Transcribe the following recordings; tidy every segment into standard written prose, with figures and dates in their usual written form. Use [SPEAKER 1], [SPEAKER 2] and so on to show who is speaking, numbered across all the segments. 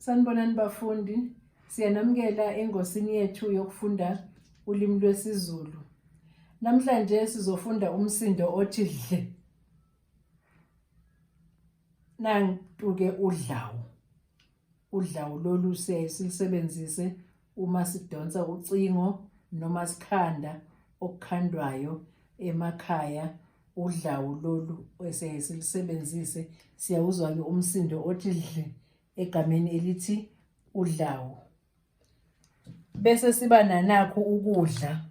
[SPEAKER 1] Sanibonani bafundi, siyanamukela engosini yethu yokufunda ulimi lwesiZulu. Namhlanje sizofunda umsindo othi dle. Nantu-ke udlawu. Udlawu lolu siyaye silusebenzise uma sidonsa ucingo noma sikhanda okukhandwayo emakhaya udlawu lolu esiyaye silusebenzise siyawuzwa-ke umsindo othi dle egameni elithi udlawu. Bese siba nanakhu ukudla,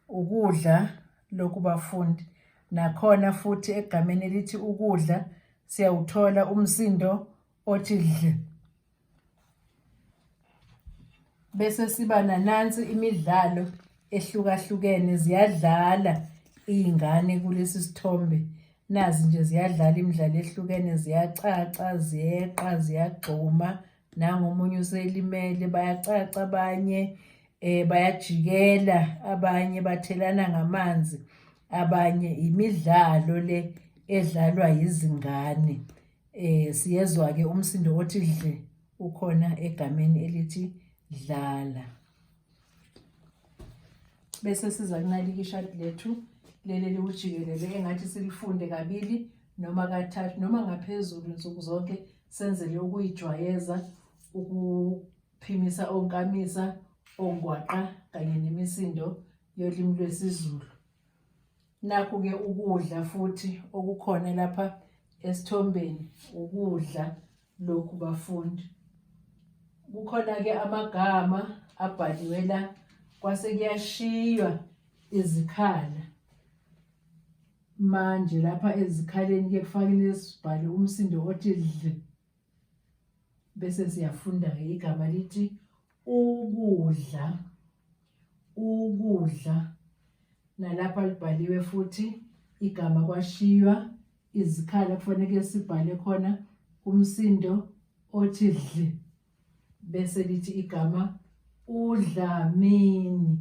[SPEAKER 1] ukudla lokhu bafundi. Nakhona futhi egameni elithi ukudla siyawuthola umsindo othi dl. Bese siba nanansi imidlalo ehlukahlukene ziyadlala iy'ngane kulesi sithombe. Nazi nje ziyadlala imidlalo ehlukene ziyacaca, ziyeqa, ziyagxuma. Nangu omunye uselimele, bayacaca abanye bayajikela, abanye bathelana ngamanzi, abanye imidlalo le edlalwa yizingane. Siyezwa-ke umsindo othi dle ukhona egameni elithi dlala. Bese siza kunalika ishadi lethu leli eliwujikelele engathi silifunde kabili noma kathathu noma ngaphezulu nsuku zonke senzele ukuyijwayeza ukuphimisa onkamisa ongwaqa kanye nemisindo yolimi lwesiZulu. Nakhu-ke ukudla futhi okukhona lapha esithombeni ukudla lokhu bafundi. Kukhona-ke amagama abhaliwe la kwase kuyashiywa izikhala. Manje lapha ezikhaleni-ke kufanele sibhale umsindo othi dl bese siyafunda-ke igama lithi ukudla ukudla nalapha libhaliwe futhi igama kwashiywa izikhala kufanele sibhale khona umsindo othi dli bese lithi igama uDlamini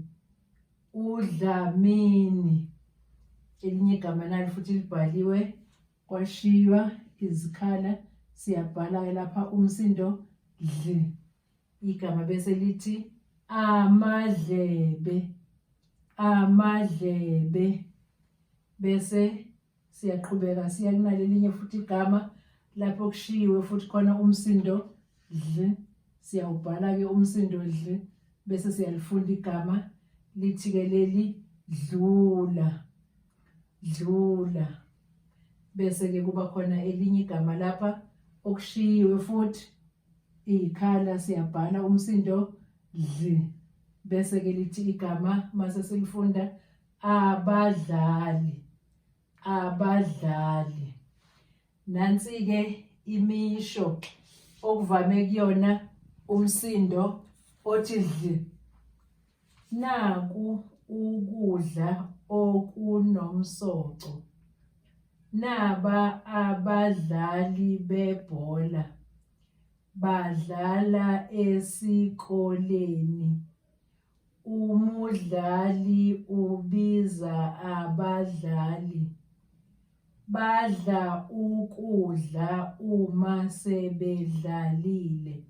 [SPEAKER 1] uDlamini elinye igama nalo futhi libhaliwe kwashiywa izikhala siyabhala-ke lapha umsindo dli igama bese lithi amadlebe amadlebe bese siyaqhubeka siya kunalelinye futhi igama lapho kushiyiwe futhi khona umsindo dl siyawubhala-ke umsindo dl bese siyalifunda igama lithi-ke leli dlula dlula bese-ke kuba khona elinye igama lapha okushiyiwe futhi Ikhala siyabhala umsindo dli bese ke lithi igama mase silifunda abadlali abadlali. Nansi ke imisho okuvame kuyona umsindo othi dli. Naku ukudla okunomsoco. Naba abadlali bebhola badlala esikoleni. Umudlali ubiza abadlali. Badla ukudla uma sebedlalile.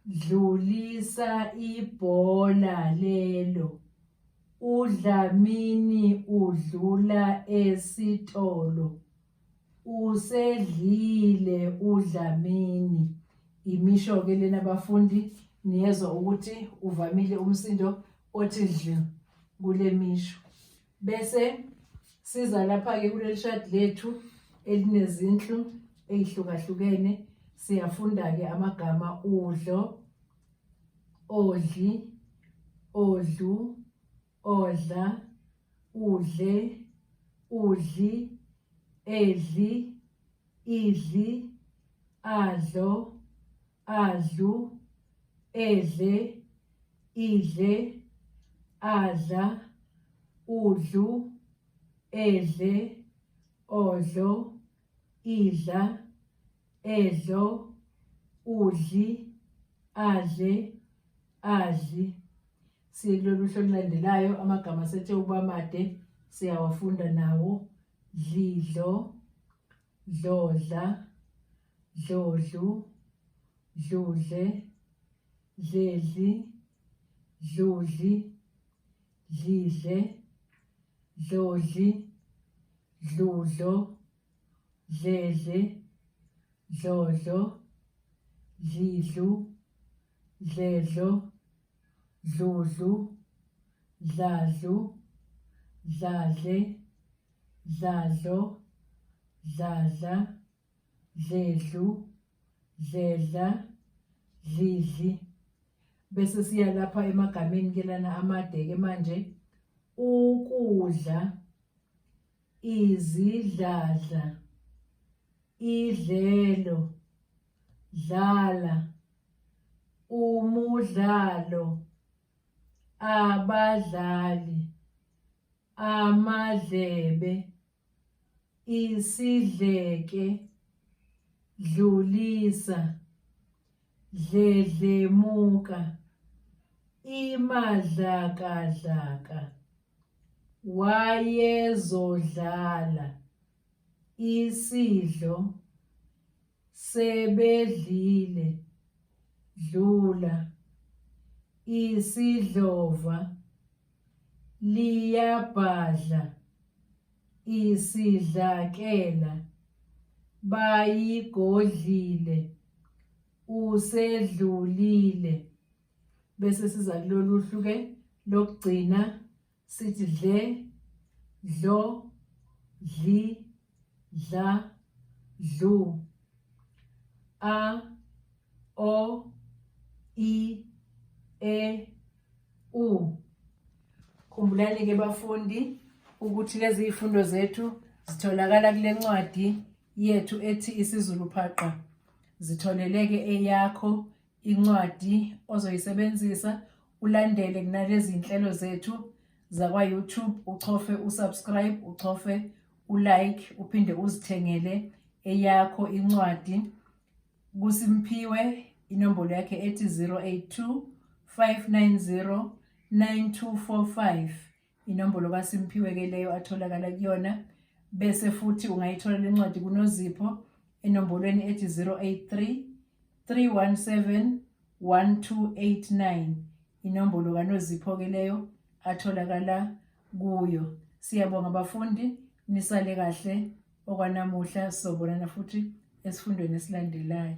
[SPEAKER 1] Dlulisa ibhola lelo. UDlamini udlula esitolo. Usedlile uDlamini. Imisho-ke lena bafundi niyezwa ukuthi uvamile umsindo othi dli kule misho. Bese siza lapha-ke kuleli shadi lethu elinezinhlu ey'hlukahlukene siyafunda-ke amagama udlo, odli, odlu, odla, udle, udli, edli, idli, adlo, adlu, edle, idle, adla, udlu, edle, odlo, idla, edlo, udli, adle, adli. Siye kulolu hlu olulandelayo amagama asethe ukuba made siyawafunda nawo. Dlidlo, dlodla, dlodlu, dludle, dledli, dludli, dlidle, dlodli, dludlo, dledle, dlodlo, dlidlu, dledlo, dludlu, dladlu, dladle, dladlo, dladla, dledlu, dledla, dlidli. Bese siya lapha emagameni ke lana amade ke manje ukudla izidladla idlelo dlala umudlalo abadlali amadlebe isidleke dlulisa dledlemuka imadlakadlaka wayezodlala isidlo sebedlile dlula isidlova liyabhadla isidlakela bayigodlile usedlulile bese siza kulolu hlu ke lokugcina sithi dle dlo dli dla dlu a o i e u. Khumbulani ke bafundi ukuthi lezi zifundo zethu zitholakala kule ncwadi yethu ethi isiZulu Phaqa. Zitholeleke eyakho incwadi ozoyisebenzisa ulandele kunalezi zinhlelo zethu zakwa-YouTube uchofe usubscribe uchofe ulike uphinde uzithengele eyakho incwadi kuSimphiwe inombolo yakhe ethi 082 590 9245 inombolo kaSimphiwe ke leyo atholakala kuyona bese futhi ungayithola lencwadi kuNozipho enombolweni ethi 083 317 1289 inombolo kaNozipho ke leyo atholakala kuyo siyabonga bafundi nisale kahle okwanamuhla sobonana futhi esifundweni esilandelayo.